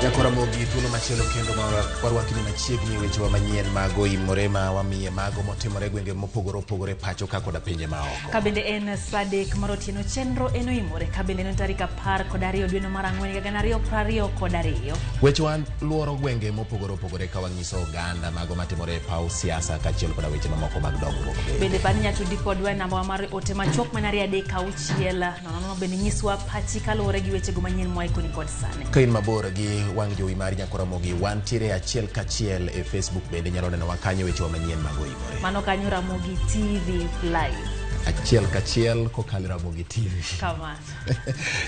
Nyakoramogi thuolo machielo kendo ma warwakni machiegni wechewa manyien mag oimore ma wamiye mago motimore gwenge mopogore opogore pacho ka koda pinje maoko. Ka bende en saa 3 mar otieno chenro en oimore ka bende en tarik 12 dweno mar ang'wen higa 2022. Wechewa luoro gwenge mopogore opogore ka wang'iso oganda mago matimore e paw siasa kaachiel koda weche mamoko mag dongruok bende. Bende par ni nyatudi kodwa e namba mar ote machuok mana 2 3 6 0 0 bende nyiswa pachi kaluwore gi wechego manyien moa koni kod sani. Ka in mabor gi wang' jowi mar Nyakoramogi, wantiere achiel kachiel e Facebook bende inyalo nenowa kanyo wechewa manyien mag oimore. Mano kanyo Ramogi TV Live. Achiel kachiel kokalo Ramogi TV. Kamano.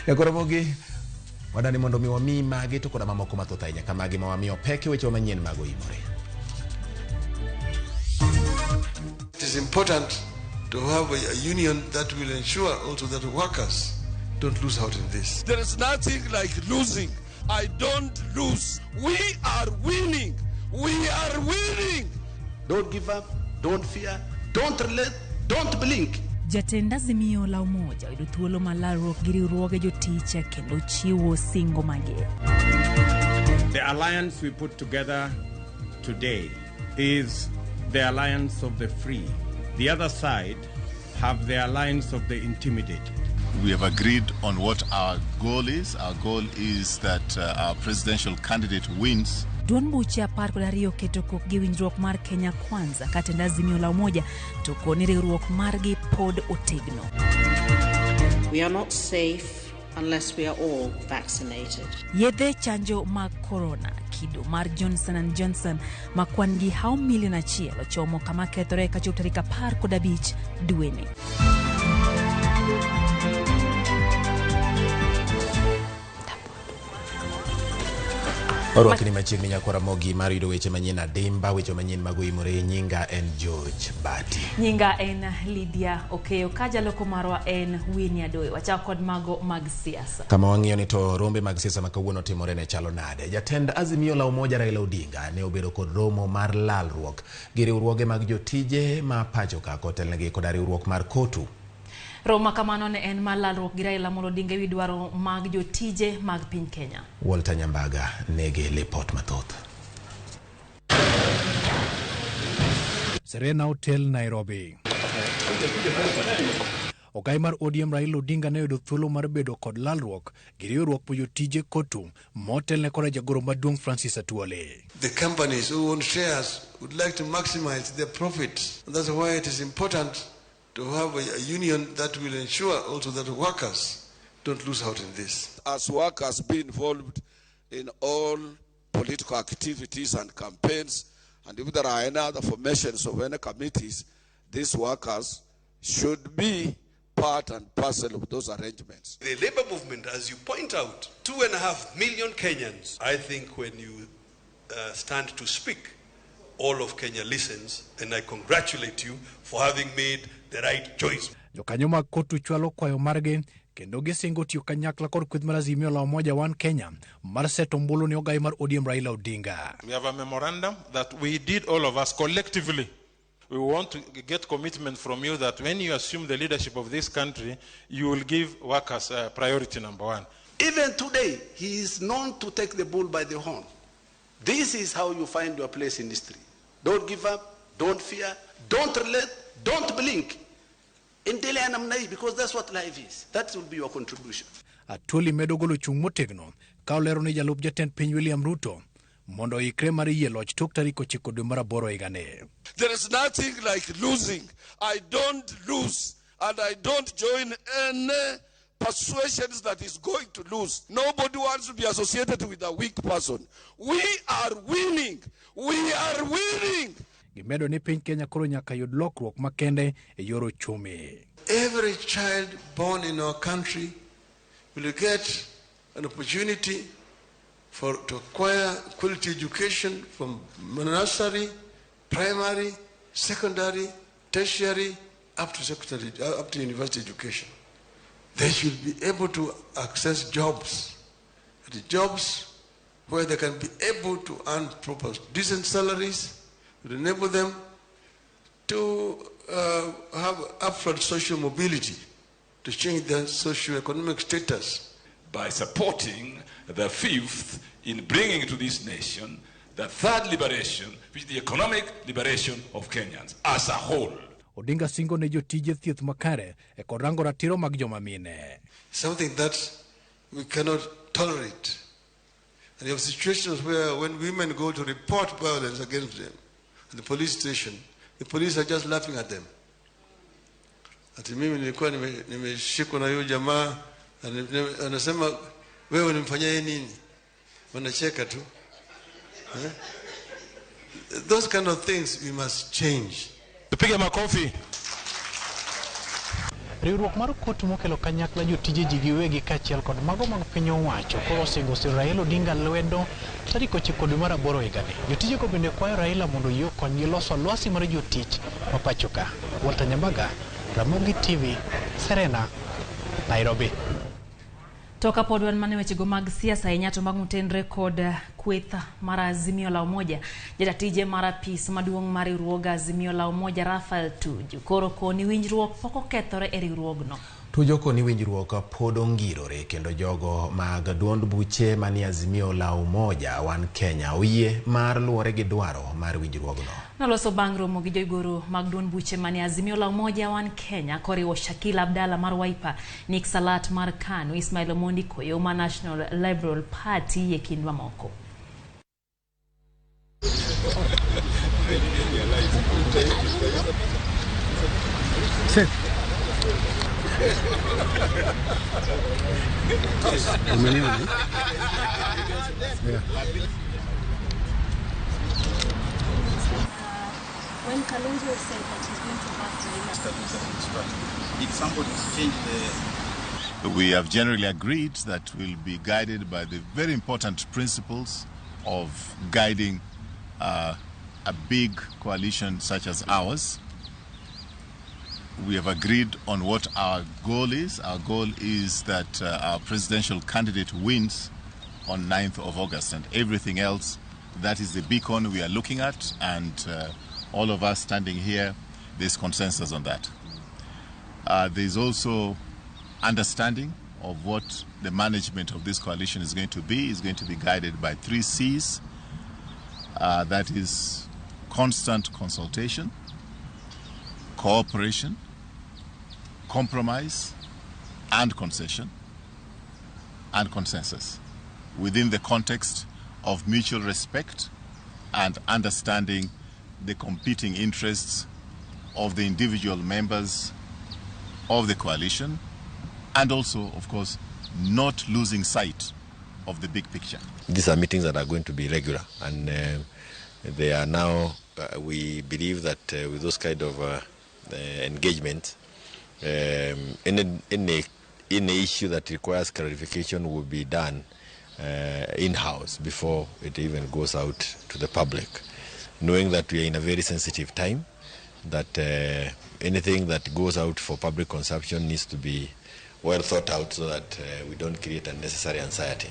Nyakoramogi, wadani mondo mi wamiyi magi to koda mamoko mathoth ahinya ka magi ma wamiyo pek e wechewa manyien mag oimore. It is important to have a union that will ensure also that workers don't lose out in this. There is nothing like losing. I don't lose. We are winning. We are winning. Don't give up, don't fear, don't relent, don't blink. Jatend Azimio la Umoja oyudo thuolo mar lalruok gi riwruoge jotich kendo chiwo singo mager. The alliance we put together today is the alliance of the free. The other side have the alliance of the intimidated. We have agreed on what our goal is. Our goal is that our presidential candidate wins. Duond buche 12 keto kok gi winjruok mar Kenya Kwanza ka tend Azimio la Umoja to koni riwruok margi pod otegno. We are not safe unless we are all vaccinated. Yedhe chanjo mag corona kido mar Johnson and Johnson ma kwan gi hawo milion 1 ochomo kama kethore kachop tarik 15 dweni. Warwakni machiegni Nyakoramogi mar yudo weche manyien adimba, weche manyien mag oimore. Nyinga en George Bati. Nyinga en Lydia Okeyo ka jaloko marwa en Winnie Adoyo. Wachako kod mago mag siasa. Kama wang'iyo ni to rombe mag siasa ma kawuono timore ne chalo nade. Jatend Azimio la Umoja Raila Odinga ne obedo kod romo mar lalruok gi riwruoge mag jotije ma pacho ka kotelnegi koda riwruok mar KOTU. Romo kamano ne en mar lalruok gi Raila Amolo Odinga ewi dwaro mag jotije mag piny Kenya. Walter Nyambaga nigi lipot mathoth. Serena Hotel, Nairobi. Ogai mar ODM Raila Odinga ne oyudo thuolo mar bedo kod lalruok gi riwruok mar jotije KOTU motelne koda jagoro maduong' Francis Atwoli. The companies who own shares would like to maximize their profits. And that's why it is important to have a union that will ensure also that workers don't lose out in this. As workers be involved in all political activities and campaigns, and if there are any other formations of any committees, these workers should be part and parcel of those arrangements. The labor movement, as you point out, 2.5 million Kenyans. I think when you stand to speak, all of Kenya listens, and I congratulate you for having made the right choice. Jokanyo mag KOTU chwalo kwayo margi kendo gisingo tiyo kanyakla kod kweth mar Azimio la Umoja One Kenya mar seto ombulu ne ogai mar ODM Raila Odinga. We have a memorandum that we did, all of us collectively. We want to get commitment from you that when you assume the leadership of this country, you will give workers priority number one. Even today, he is known to take the bull by the horn. This is how you find your place in history. Don't give up, don't fear, don't relent, don't blink. Endelea namna hii because that's what life is. That will be your contribution. Atwoli medo golo chung' motegno ka olero ni jalup jatend piny William Ruto mondo oikre mar yie loch tok tarik 9 dwe mar aboro higani. There is nothing like losing. I don't lose, and I don't join any persuasions that is going to lose. Nobody wants to be associated with a weak person. We are winning. We are winning. Gimedo ni piny Kenya koro nyaka yud lokruok makende e yor ochumi. Every child born in our country will get an opportunity to acquire quality education from nursery, primary, secondary, tertiary, up to secondary, up to university education. They should be able to access jobs, the jobs where they can be able to earn proper, decent salaries, to enable them to have upward social mobility, to change their socio-economic status. by supporting the fifth in bringing to this nation the third liberation, which is the economic liberation of Kenyans as a whole. Odinga singo ne jotije thieth makare e kod rango ratiro mag joma mine. Something that we cannot tolerate. And you have situations where when women go to report violence against them at the police station, the police are just laughing at them. Ati mimi nilikuwa nimeshikwa na huyo jamaa, anasema wewe unimfanyia yeye nini? Wanacheka tu. Eh? Those kind of things we must change. Tupige makofi. Riwruok mar kot mokelo kanyakla jotije ji giwegi kaachiel kod mago mag piny owacho koro osingo siro Raila Odinga lwedo tarik 9 dwe mar 8 higani. Jotijego bende kwayo Raila mondo oyie okonygi loso lwasi mar jotich ma pacho ka. Walter Nyambaga, Ramogi TV, Serena, Nairobi. To kapod wan mana e wechego mag siasa ahinya to mag motenre kod kweth mar Azimio la Umoja, jatatije mar apis maduong' mar riwruog Azimio la Umoja Raphael Tuju koro koni winjruok pok okethore e riwruogno. Tuju koni winjruok pod ongirore kendo jogo mag duond buche manie Azimio la Umoja One Kenya oyie mar luwore gi dwaro mar winjruogno. Noloso bang' romo gi jogoro mag duond buche manie Azimio la Umoja One Kenya koriwo Shakil Abdalla mar Wiper, Nick Salat mar KANU, Ismail Omondi Koyo mar National Liberal Party e kind mamoko. When Kalonzo said that he's going to back Raila, if somebody's changed the... We have generally agreed that we'll be guided by the very important principles of guiding a big coalition such as ours. We have agreed on what our goal is. Our goal is that our presidential candidate wins on 9th of August, and everything else, that is the beacon we are looking at, and all of us standing here, there's consensus on that. There's also understanding of what the management of this coalition is going to be. It's going to be guided by 3 C's. That is constant consultation, cooperation, compromise, and concession, and consensus within the context of mutual respect and understanding the competing interests of the individual members of the coalition, and also, of course, not losing sight of the big picture. These are meetings that are going to be regular, and they are now, we believe that with those kind of engagement, any issue that requires clarification will be done in-house before it even goes out to the public, knowing that we are in a very sensitive time, that anything that goes out for public consumption needs to be well thought out so that we don't create unnecessary anxiety.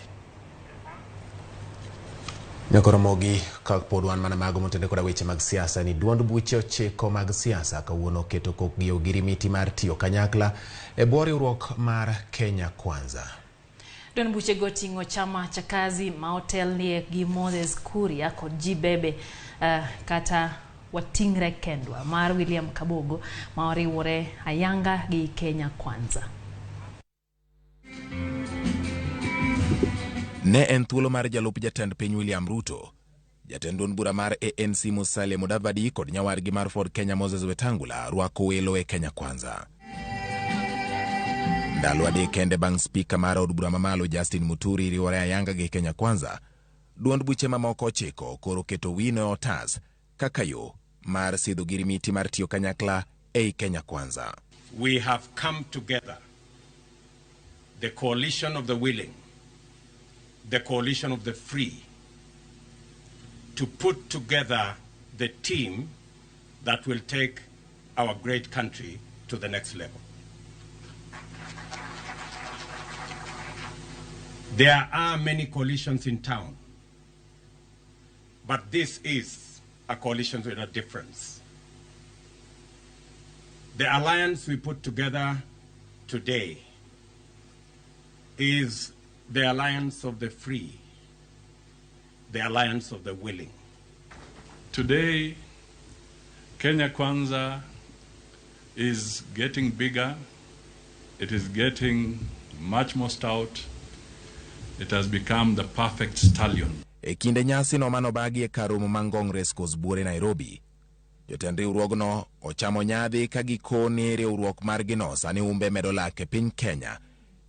Nyakoromogi kapod wan mana mago motende koda weche mag siasa ni duond buche 9 mag siasa kawuono oketo kokgi ogirimiti mar tiyo kanyakla e bwo riwruok mar Kenya Kwanza. Duond buche go ting'o chama cha kazi ma otelnie gi Moses Kuria kod Jibebe kata Watingre Kendwa mar William Kabogo ma oriwore ayanga gi Kenya Kwanza. Ne en thuolo mar jalup jatend piny William Ruto, jatend duond bura mar ANC Musalia Mudavadi kod nyawargi mar Ford Kenya Moses Wetangula rwako welo e Kenya Kwanza. Ndalo 3 kende bang' spika mar od bura mamalo Justin Muturi riwore ayanga gi Kenya Kwanza, duond buche mamoko 9 koro keto wino e otas kaka yo mar sidho girimiti mar tiyo kanyakla ei Kenya Kwanza. We have come together, the coalition of the willing, the coalition of the free, to put together the team that will take our great country to the next level. There are many coalitions in town, but this is a coalition with a difference. The alliance we put together today is The alliance of the free, the alliance of the willing. Today, Kenya Kwanza is getting bigger. It is getting much more stout. It has become the perfect stallion. E kinde nyasi no manobagi e kar romo ma Ngong Racecourse buore Nairobi, jotend riwruogno ochamo nyadhi ka gikoni riwruok margino sani umbe medo lak e piny Kenya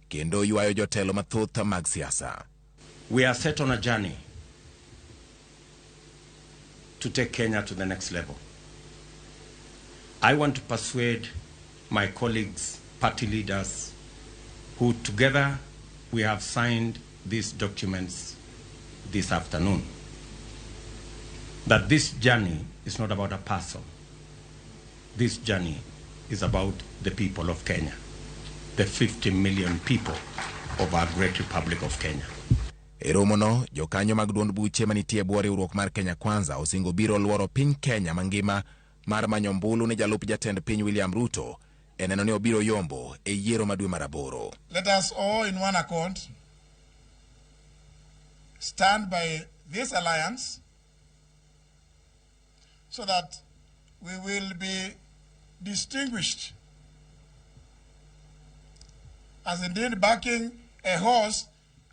kendo ywayo jotelo mathoth mag siasa. We are set on a journey to take Kenya to the next level. I want to persuade my colleagues, party leaders, who together we have signed these documents this afternoon, that this journey is not about a person. This journey is about the people of Kenya, the 50 million people of our great Republic of Kenya. E romono, jokanyo mag duond buche manitie e bwo riwruok mar Kenya Kwanza osingo biro luoro piny Kenya mangima mar manyo ombulu ne jalup jatend piny William Ruto e neno ni obiro yombo e yiero ma dwe mar aboro. Let us all in one accord stand by this alliance so that we will be distinguished as indeed backing a horse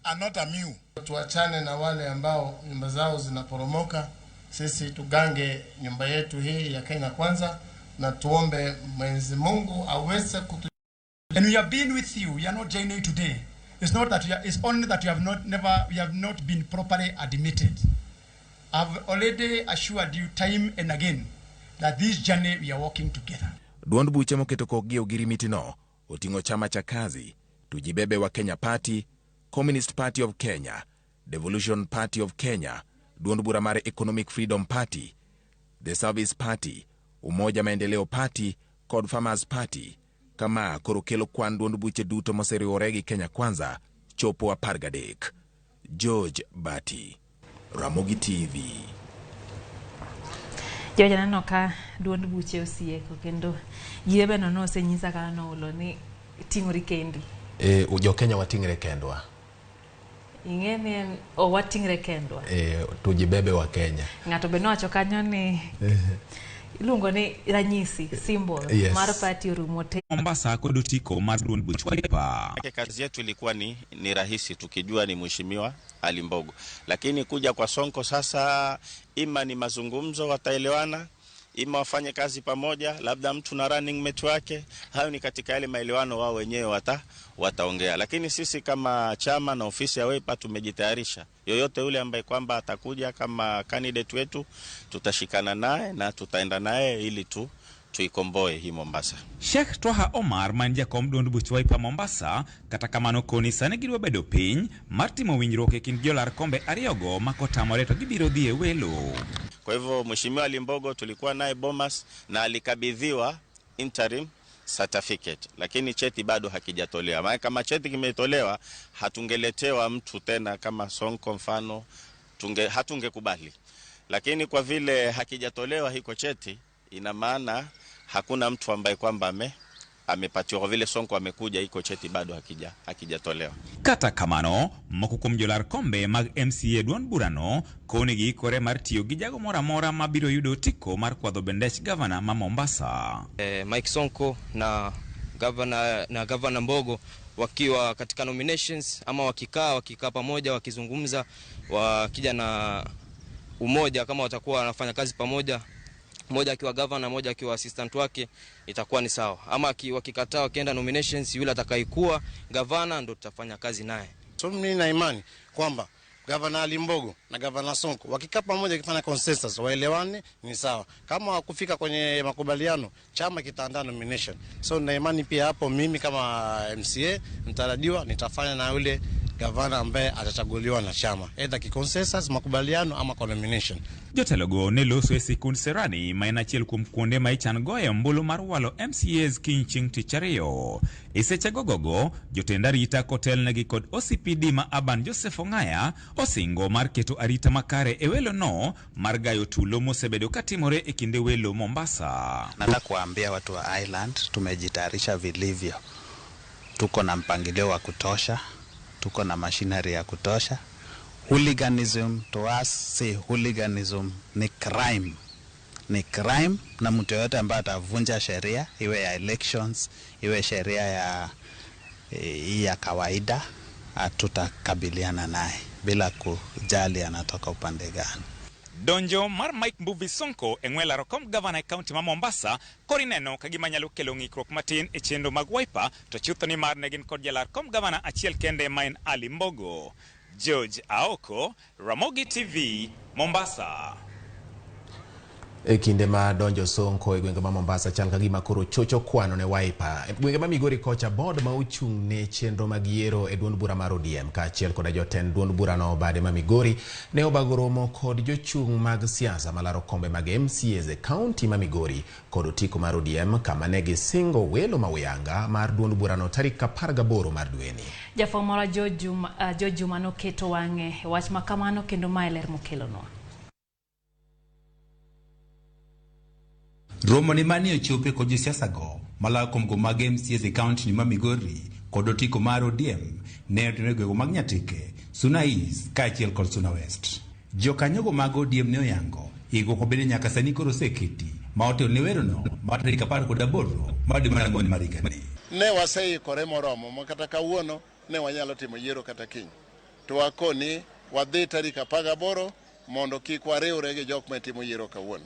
and not a mule. Tuachane na wale ambao nyumba zao zinaporomoka. Sisi tugange nyumba yetu hii ya Kenya Kwanza na tuombe Mwenyezi Mungu aweze kutu. And we have been with you. We are not joining today. It's not that we are, it's only that we have not never we have not been properly admitted. I've already assured you time and again that this journey we are walking together. Duond buche moketo kokgi e ogirimiti no oting'o chama cha Kazi, Tujibebe wa Kenya Party, Communist Party of Kenya, Devolution Party of Kenya, duond bura mar Economic Freedom Party, The Service Party, Umoja Maendeleo Party kod Farmers Party. Kama koro kelo kwan duond buche duto moseriwore gi Kenya Kwanza chopo 13. George Bati, Ramogi TV. George, aneno ka duond buche osieko kendo jiebe no nosenyisa kaka noulo ni ting'ori kendi. Jo Kenya wating're kendwa. Ing'e ni en wating're kendwa. Tujibebe wa Kenya. Ng'ato be nowacho kanyo ni iluongo ni ranyisi, symbol, yes, mar party orumo te. Mombasa kod otiko mar duond buch Wiper. Kazi yetu ilikuwa ni rahisi tukijua ni Mheshimiwa Ali Mbogo. Lakini kuja kwa Sonko sasa, ima ni mazungumzo wataelewana, ima wafanye kazi pamoja, labda mtu na running mate wake. Hayo ni katika yale maelewano wao wenyewe wataongea. Lakini sisi kama chama na ofisi ya Wiper tumejitayarisha. Yoyote yule ambaye kwamba atakuja kama candidate wetu, tutashikana naye na tutaenda naye ili tuikomboe hii Mombasa. Sheikh Twaha Omar man jakom duond buch Wiper Mombasa kata kamano koni sani gidwa bedo piny mar timo winjruok e kind jolar kombe ariyogo ma kotamore to gibiro dhi e welo. Kwa hivyo Mheshimiwa Ali Mbogo tulikuwa naye Bomas na alikabidhiwa interim certificate, lakini cheti bado hakijatolewa. Maana kama cheti kimetolewa hatungeletewa mtu tena kama Sonko mfano, hatungekubali. Lakini kwa vile hakijatolewa hiko cheti, ina maana hakuna mtu ambaye kwamba amepatiwa. Kwa vile Sonko amekuja, iko cheti bado hakijatolewa. Kata kamano, moko kuom jolar kombe mag MCA duond burano koni giikore mar tiyo gi jago moro amora mabiro yudo otiko mar kwadho bendech gavana ma Mombasa. Mike Sonko na Governor Mbogo wakiwa katika nominations ama wakikaa pamoja wakizungumza, wakija na umoja, kama watakuwa wanafanya kazi pamoja, mmoja akiwa governor, mmoja akiwa assistant wake, itakuwa ni sawa. Ama wakikataa wakienda nominations, yule atakayekuwa governor ndo tutafanya kazi naye. So mimi nina imani kwamba Governor Ali Mbogo na Governor Sonko wakikaa pamoja wakifanya consensus waelewane ni sawa. Kama wakufika kwenye makubaliano, chama kitaandaa nomination. So nina imani pia hapo mimi kama MCA mtarajiwa nitafanya na yule gavana ambaye atachaguliwa na chama, either ki consensus makubaliano ama kwa nomination. Jotelogo ne loso e sikund Serani ma en achiel kuom kuonde ma ichan goye ombulu mar walo MCAs kiny chieng' tich ariyo. E sechegogogo, jotend arita kotelnegi kod OCPD ma Aban Joseph Ong'aya osingo mar keto arita makare e welo no mar gayo tulo mosebedo katimore e kinde welo Mombasa. Nataka kuambia watu wa Island tumejitayarisha vilivyo. Tuko na mpangilio wa kutosha. Tuko na machinery ya kutosha. Hooliganism to us, si hooliganism, ni crime. Ni crime, na mtu yoyote ambaye atavunja sheria, iwe ya elections, iwe sheria ya kawaida, tutakabiliana naye bila kujali anatoka upande gani. Donjo mar Mike Mbuvi Sonko e ng'we laro kom gavana e kaunti ma Mombasa koro ineno ka gima nyalo kelo ng'ikruok matin e chenro mag Wiper, to chutho ni mar ne gin kod jalar kom gavana achiel kende ma en Ali Mbogo. George Aoko, Ramogi TV, Mombasa. E kinde ma donjo Sonko e gwenge ma Mombasa chal ka gima koro chocho kwano ne Wiper. E gwenge ma Migori kocha, board ma ochung' ne chenro mag yiero e duond bura mar ODM kaachiel koda jotend duond burano bade ma Migori ne obago romo kod jochung' mag siasa malaro kombe mag MCAs e kaunti ma Migori kod otiko mar ODM kama ne gisingo welo ma uyanga mar duond burano tarik 18 mar dweni. Jafwambo George Juma noketo wang'e e wach ma kamano kendo mae ler mokelonwa. Romo ni mane ochope kod josiasa go malawo komgo mag MCAs e kaunti ma Migori kod otiko mar ODM ne otimore e gwenge mag Nyatike, Suna East kaachiel kod Suna West. Jokanyogo mag ODM ne oyango ikruok mabende nyaka sani koro oseketi ma otelo ne werono mar tarik 18 mar dwe mar ang'wen mar higani. Ne waseikore moromo ma kata kawuono ne wanyalo timo yiero kata kiny. To wakoni wadhi tarik 18 mondo kik wariwre gi jok matimo yiero kawuono.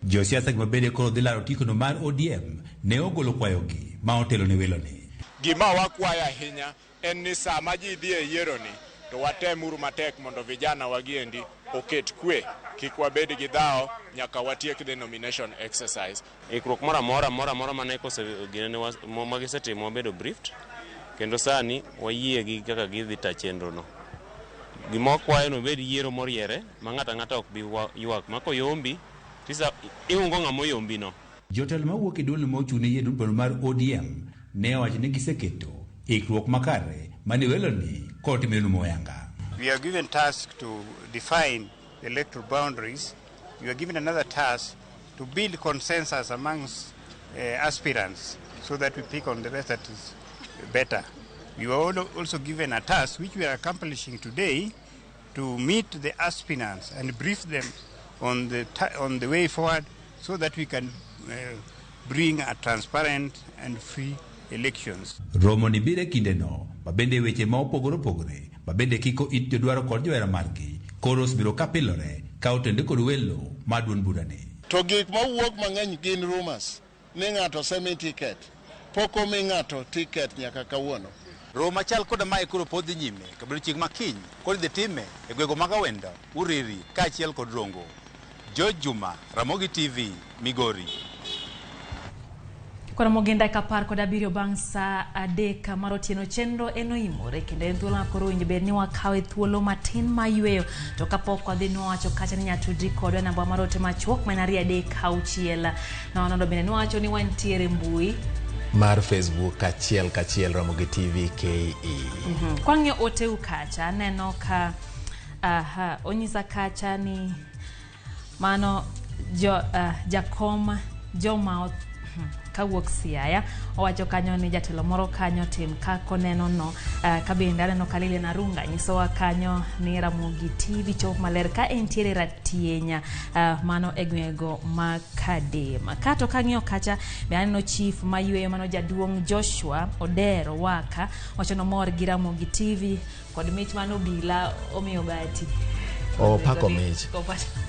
Josiasa gi mabende koro dhi laro otikono mar ODM ne ogolo kwayogi ma otelo ne weloni. Gima wakwayo ahinya en ni sama ji dhi e yieroni to watemuru matek mondo vijana wagiendi oket kwe, kik wabed gi dhawo nyaka watiek the nomination exercise. Ikruok moro amora mane magisetimo wabedo briefed, kendo sani wayie gi kaka gidhi ta chenro no. Gima wakwayo no obed yiero moriere ma ng'ato ang'ata ok bi ywak ma koyombi tisa iungo ng'ama oyombi no. Jotelo mawuok e duol mochung' ne yiero duol mar ODM ne owacho ni giseketo ikruok makare mane weloni kod timeno moyanga. We are given task to define the electoral boundaries. We are given another task to build consensus amongst aspirants so that we pick on the best that is better. We were also given a task which we are accomplishing today to meet the aspirants and brief them on the way forward so that we can bring a transparent and free elections. Romo ni biro e kindeno mabende weche ma opogore opogore mabende kiko it jodwaro kod johera margi koro osebiro kapilore ka otende kod welo mar duond burani. To gik mawuok mang'eny gin rumors ni ng'ato osemi tiket, pok omi ng'ato tiket nyaka kawuono. Romo machal koda mae koro pod dhi nyime kabedo chieng' makiny kod idhi time e gwenge mag Awendo, Uriri kaachiel kod Rongo. George Juma, Ramogi TV, Migori. Koro mogin dakika 17 bang' saa 3 mar otieno chenro en oimore kendo en thuolo ma koro owinjo bed ni wakawe thuolo matin ma yweyo, to kapok wadhi nwawacho kacha ni nyatudri kodwa namba mar ote machuok ma en 236 nono bende nwawacho ni wantiere mbui mar Facebook achiel kachiel Ramogi TV KE. Kwang'iyo oteu kacha aneno ka onyisa kacha ni mano jakom joma kawuok Siaya owacho kanyo ni jatelo moro kanyo tim kako neno no. Kabende aneno ka Lilian Arunga nyisowa kanyo ni Ramogi TV chopo maler ka entiere Ratienya, mano e gwengego ma Kadema. Kato kang'iyo kacha be aneno chief mayweyo mano jaduong' Joshua Odero Waka wacho nomor gi Ramogi TV kod mich mano obila omiyo Bati. Opako mich.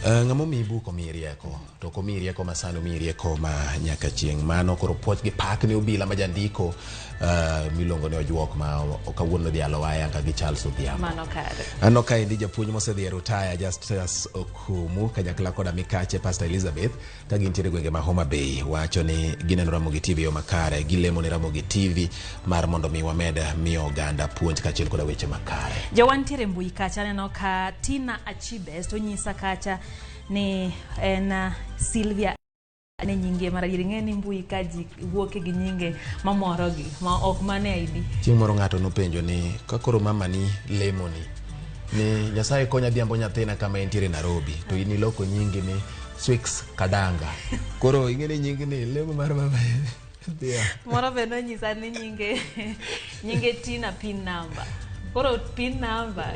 Ng'ama omiyi buk omiyi rieko, to ok omiyi rieko masani, omiyi rieko ma nyaka chieng'. Mano koro puoch gi pak ne obila ma jandiko miluongo ni Ojuok ma kawuono odhi alo ayanga gi Charles Odhiambo. Mano kare. Aneno kaendi japuonj mosedhi e rutaya Justus Okumu kanyakla koda mikache Pastor Elizabeth ka gintiere gwenge ma Homa Bay wacho ni gineno Ramogi TV yo makare, gilemo ne Ramogi TV mar mondo mi wamed miyo oganda puonj kaachiel koda weche makare. Jowantiere mbui kacha aneno ka Tina Achibes to nyisa kacha ni en Sylvia ne nyinge mar adier. Ing'e ni mbui ka ji wuok gi nyinge mamorogi ma ok mane ID. Chieng' moro ng'ato nopenjo ni ka koro mama ni lemoni ni Nyasaye konya adhiambo nyathina kama entiere Nairobi to in iloko nyingi ni Swix Kadanga. Koro ing'e ni nying ni lemo mar mama yeah. Moro be nonyisa ni nyinge Tina pin number. Koro pin number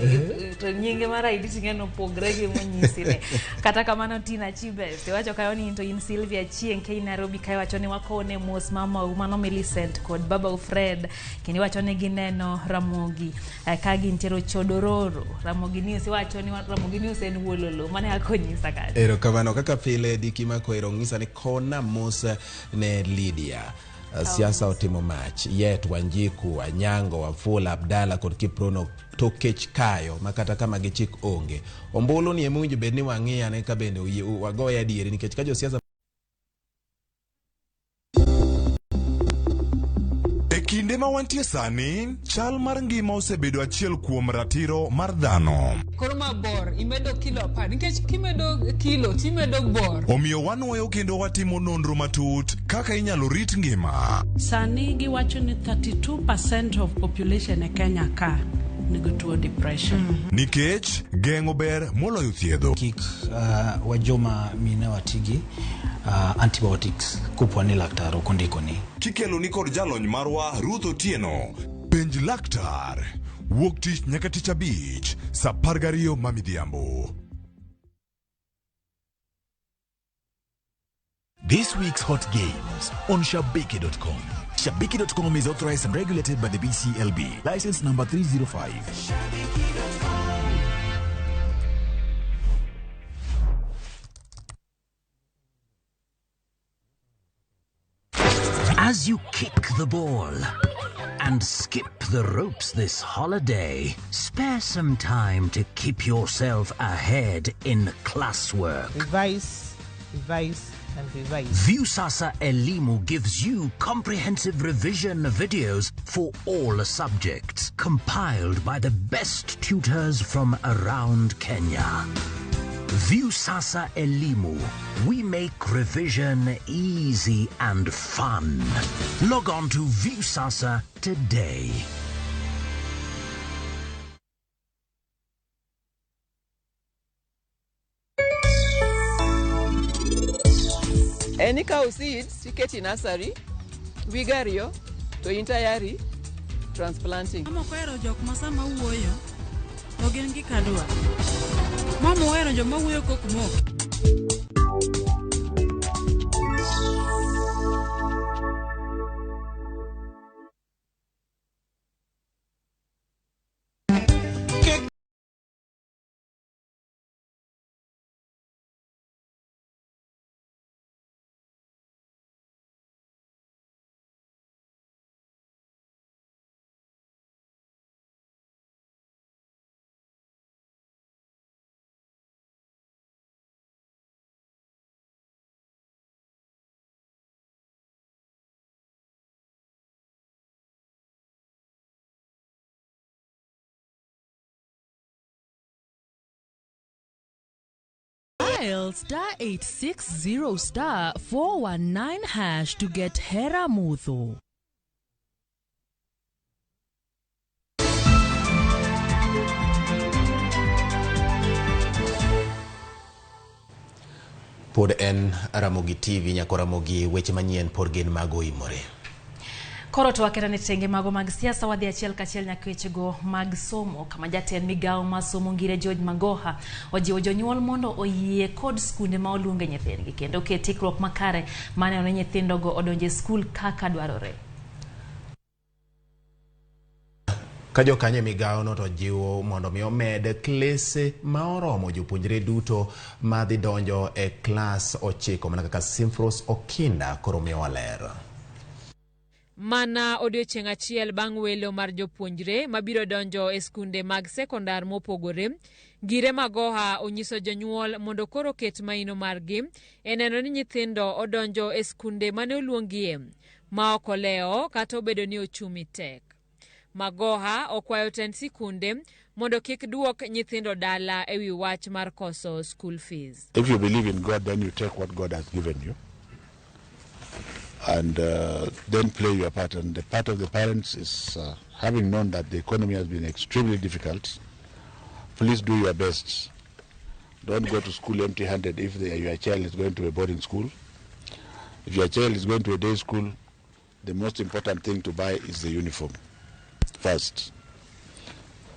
to nyinge mar ID ting'e opogre gi monyisi ni. Kata kamano Tina Chibes iwacho kayo ni into in Sylvia Chieng' kei Nairobi kae wacho ni wakone mos mamau mano Millicent kod babau Fred kendo iwacho ni gineno Ramogi ka gintiere Chodororo. Ramogi News iwacho ni Ramogi News en wuololo mane kaka onyisa kanyo. Erokamano kaka pile Diki Makwero ng'isa ni kona mos ne Lydia. Siasa otimo mach yet Wanjiku, Anyango, Wafula, Abdalla kod Kiprono to kech kayo makata kama gichik onge. Ombulu ni emowinjo bed ni wang'iyo ane ka bende wagoye adieri nikech ka josiasa E kinde ma wantie sani, chal mar ngima osebedo achiel kuom ratiro mar dhano. Koro ma bor imedo kilo 10 nikech kimedo kilo timedo bor. Omiyo wanwoyo kendo watimo nonro matut kaka inyalo rit ngima. Sani giwacho ni 32% of population e Kenya ka nigi tuo depression. Nikech geng'o ber moloyo thiedho. Kik wajoma mine watigi antibiotics kopo ni laktar ok ondikoni. Kikelo ni kod jalony marwa Ruth Otieno. Penj laktar. Wuok tich nyaka tich abich saa 12 ma midhiambo. This week's hot games on Shabiki.com. Shabiki.com is authorized and regulated by the BCLB. License number 305. As you kick the ball and skip the ropes this holiday, spare some time to keep yourself ahead in classwork. Revise, revise, and revise. Viusasa Elimu gives you comprehensive revision videos for all subjects, compiled by the best tutors from around Kenya. Viusasa Elimu. We make revision easy and fun. Log on to Viusasa today. En ikawo seeds tiketi e nursery, wige ariyo to in tayari transplanting. Mama ok ohero jok ma sama wuoyo to gin gik adwa. Mama ohero joma wuoyo kok mok. Dial star 860 star 419 hash to get Hera Muthu. Pod en Ramogi TV nyako Ramogi weche manyien pod gin mago oimore. Koro to waketa ne tenge mago mag siasa wadhi achiel kachiel nyaka wechego mag somo kama jatend migawo mar somo Ngire George Magoha ojiwo jonyuol mondo oyie kod skunde ma oluonge nyithindgi kendo ket ikruok makare maneno ni nyithindogo odonje skul kaka dwarore. Ka jokanyo e migawono to jiwo mondo mi omed klese ma oromo jopuonjre duto madhi donjo e klas 9 mana kaka Simfros Okinda koro miyowa ler. Mana odiochieng' achiel bang' welo mar jopuonjre mabiro donjo e skunde mag sekondar mopogore, Ngire Magoha onyiso jonyuol mondo koro ket maino margi e neno ni nyithindo odonjo e skunde mane oluongie ma ok olewo kata obedo ni ochumi tek. Magoha okwayo tend sikunde mondo kik duok nyithindo dala e wi wach mar koso school fees. If you believe in God, then you take what God has given you and then play your part. And the part of the parents is, having known that the economy has been extremely difficult, please do your best. Don't go to school empty-handed if your child is going to a boarding school. If your child is going to a day school, the most important thing to buy is the uniform first.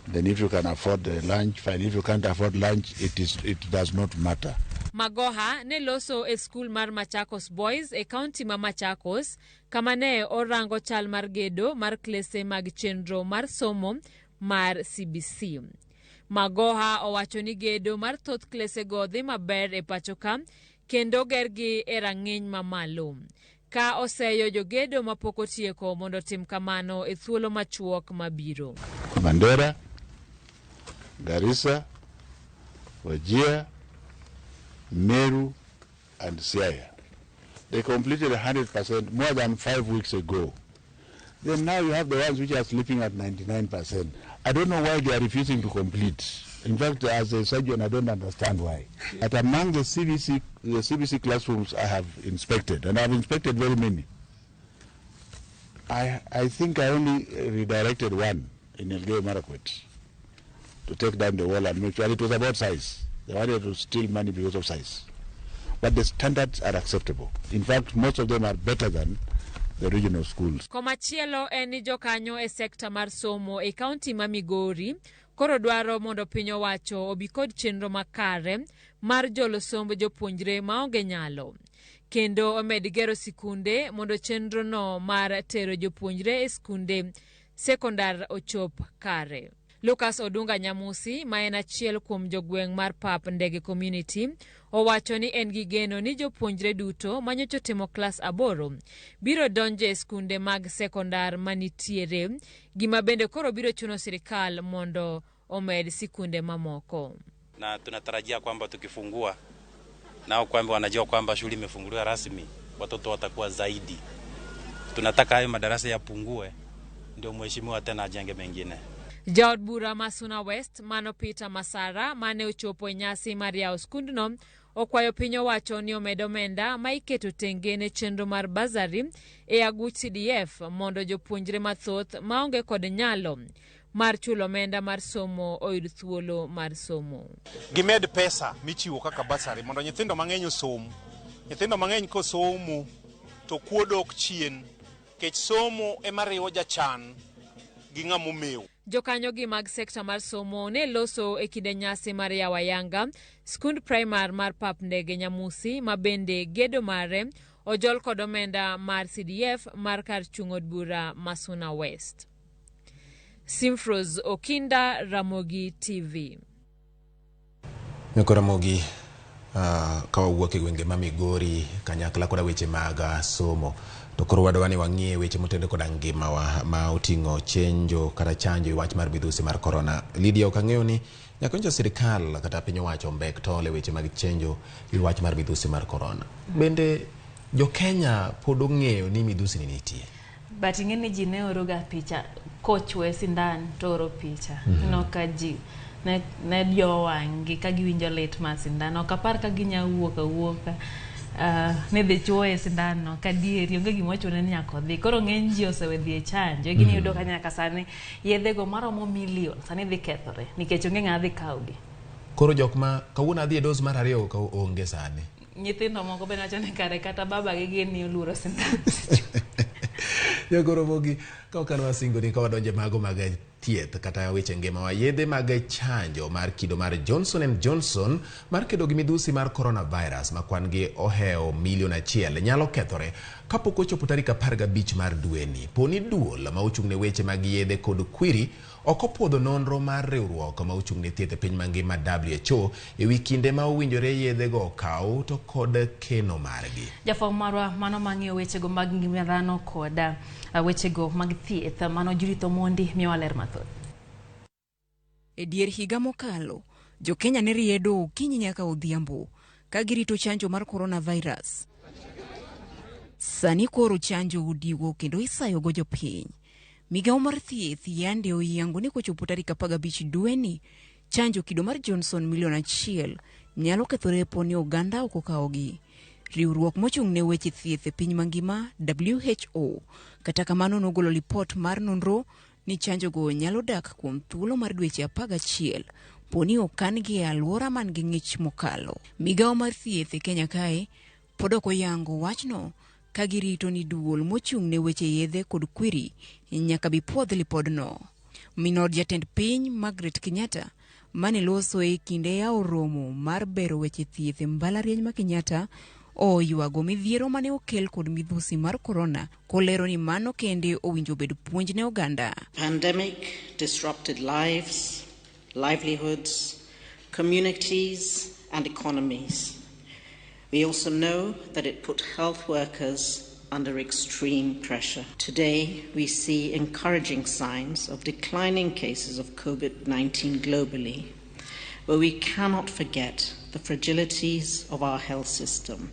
Then if you can afford the lunch, fine. If you can't afford lunch, it does not matter. Magoha ne loso e skul mar Machakos Boys e kaunti ma Machakos kama ne orango chal mar gedo mar klese mag chenro mar somo mar CBC. Magoha owacho ni gedo mar thoth klesego dhi maber e pachoka kendo gergi e rang'iny mamalo. Ka oseyo jogedo mapok otieko mondo otim kamano e thuolo machuok mabiro. Mandera, Garissa, Wajir, Meru, and Siaya. They completed 100% more than 5 weeks ago. Then now you have the ones which are sleeping at 99%. I don't know why they are refusing to complete. In fact, as a surgeon, I don't understand why. But among the CBC classrooms I have inspected, and I have inspected very many, I think I only redirected one in Elgeyo Marakwet to take down the wall and make sure it was about size. They wanted to steal money because of size. But the standards are acceptable. In fact, most of them are better than the regional schools. Komachielo en ni jokanyo e sekta mar somo e kaunti ma Migori koro dwaro mondo piny owacho obi kod chenro makare mar jolo somb jopuonjre maonge nyalo. Kendo omed gero sikunde mondo chenrono mar tero jopuonjre e skunde sekondar ochop kare. Lucas Odunga Nyamusi, ma en achiel kuom jogweng' mar Pap Ndege Community, owacho ni en gi geno ni jopuonjre duto manyocha otimo klas 8 biro donjo e skunde mag sekondar manitiere, gima bende koro biro chuno sirikal mondo omed sikunde mamoko. Na tunatarajia kwamba tukifungua nao kwamba wanajua kwamba shule imefunguliwa rasmi, watoto watakuwa zaidi. Tunataka hayo madarasa yapungue ndio mheshimiwa tena ajenge mengine. Jaod bura ma Suna West mano Peter Masara mane ochopo e nyasi mar yawo skundno okwayo piny owacho ni omed omenda ma iketo tenge ne chenro mar basari e aguch CDF mondo jopuonjre mathoth maonge kod nyalo mar chulo omenda mar somo oyud thuolo mar somo. Gimed pesa michiwo kaka basari mondo nyithindo mang'eny osom. Nyithindo mang'eny kosomo to kuo dok chien, nikech somo ema riwo jachan gi ng'ama omew. Jokanyogi mag sekta mar somo ne loso e kinde nyasi mar yawo ayanga skund primar mar Pap Ndege Nyamusi ma bende gedo mare ojol kod omenda mar CDF mar kar chung' od bura ma Suna West. Simfros Okinda, Ramogi TV. Nyako Ramogi, ka wawuok e gwenge ma Migori kanyakla koda weche mag somo, to koro wadwa ni wang'iye weche motenore koda ngimawa ma oting'o chenjo kata chanjo e wach mar midhusi mar korona. Lydia, ok ang'eyo ni nyaka nyocha sirikal kata piny owacho ombek tol e weche mag chenjo e wach mar midhusi mar korona. Bende jo Kenya pod ong'eyo ni midhusi ni nitie? But ing'e ni ji ne oroga picha kochwe sindan to oro picha. Ineno ka ji ne jowang'gi ka giwinjo lit mar sindan. Ok apar ka ginya wuok awuoka ne dhi chuoye sindan no kadieri onge gima ochune ni nyaka odhi. Koro ng'eny ji osewe dhi e chanjo. Gini yudo ka nyaka sani yedhego maromo milion sani dhi kethore nikech onge ng'ama dhi kawogi. Koro jok ma kawuono adhi e dos mar 2 ka onge sani. Nyithindo moko be wacho ni kare kata babagi gin ni oluoro sindan. Jokoro mogi ka ok an wasingo ni ka wadonje mago mag thieth kata weche ngimawa, yedhe mag chanjo mar kido mar Johnson & Johnson mar kedo gi midhusi mar coronavirus ma kwan gi ohewo milion 1 nyalo kethore kapok ochopo tarik 15 mar dweni. Poni duol ma ochung' ne weche mag yedhe kod kwiri ok opuodho nonro mar riwruok ma ochung' ne thieth e piny mangima WHO e wi kinde ma owinjore yedhego okaw to kod keno margi. Jafwambo marwa mano mang'iyo wechego mag ngima dhano kod wechego mag thieth mano Judith Omondi miyowa ler mathoth. E dier higa mokalo, jo-Kenya ne riedo okinyi nyaka odhiambo ka girito chanjo mar coronavirus. Sani koro chanjo odiwo kendo isayogo jopiny. Migawo mar thieth yande oyango ni kochopo tarik 15 dweni, chanjo kido mar Johnson milion 1 nyalo kethore po ni oganda ok okawogi. Riwruok mochung' ne weche thieth e piny mangima WHO kata kamano nogolo lipot mar nonro ni chanjogo nyalo dak kuom thuolo mar dweche 11 poni okan-gi e alwora man gi ng'ich mokalo. Migawo mar thieth e Kenya kae pod ok oyango wachno ka girito ni duol mochung' ne weche yedhe kod kwiri nyaka bi puodh lipodno. Min od jatend piny Margaret Kenyatta mane loso e kinde yawo romo mar bero weche thieth e mbalariany ma Kenyatta oywago midhiero mane okel kod midhusi mar korona kolero ni mano kende owinjo bed puonj ne oganda. Pandemic disrupted lives, livelihoods, communities and economies. We also know that it put health workers under extreme pressure. Today, we see encouraging signs of declining cases of COVID-19 globally, but we cannot forget the fragilities of our health system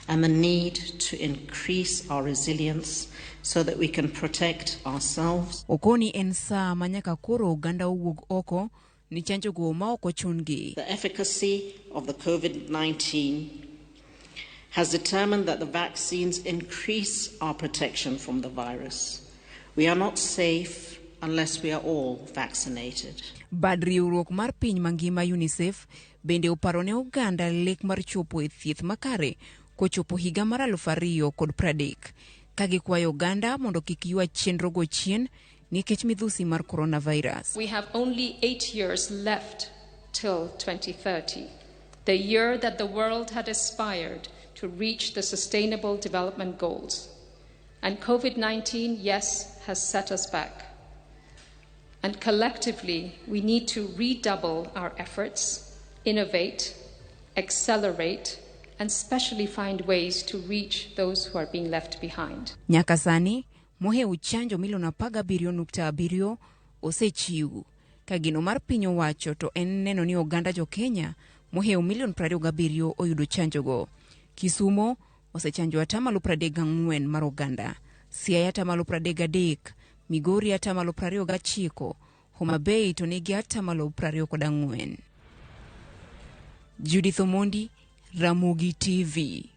and the need to increase our resilience so that we can protect ourselves. Okoni en saa ma nyaka koro oganda owuog oko ni chanjo go ma ok ochun-gi. The efficacy of the COVID-19 has determined that the vaccines increase our protection from the virus. We are not safe unless we are all vaccinated. Bad riwruok mar piny mangima UNICEF bende oparo ne oganda lek mar chopo e thieth makare kochopo higa mar 2030 ka gikwayo oganda mondo kik ywa chenrogo chien nikech midhusi mar coronavirus. We have only 8 years left till 2030, the year that the world had aspired to reach the Sustainable Development Goals. And COVID-19, yes, has set us back. And collectively, we need to redouble our efforts, innovate, accelerate, and specially find ways to reach those who are being left behind. Nyaka sani, mohewo chanjo milion 17.7 osechiw. Ka geno mar piny owacho to en neno ni oganda jo Kenya mohewo milion 27 oyudo chanjogo. Kisumo osechanjo 34% mar oganda, Siaya 33%, Migori 29%, Homa Bay to nigi 24%. Judith Omondi, Ramogi TV.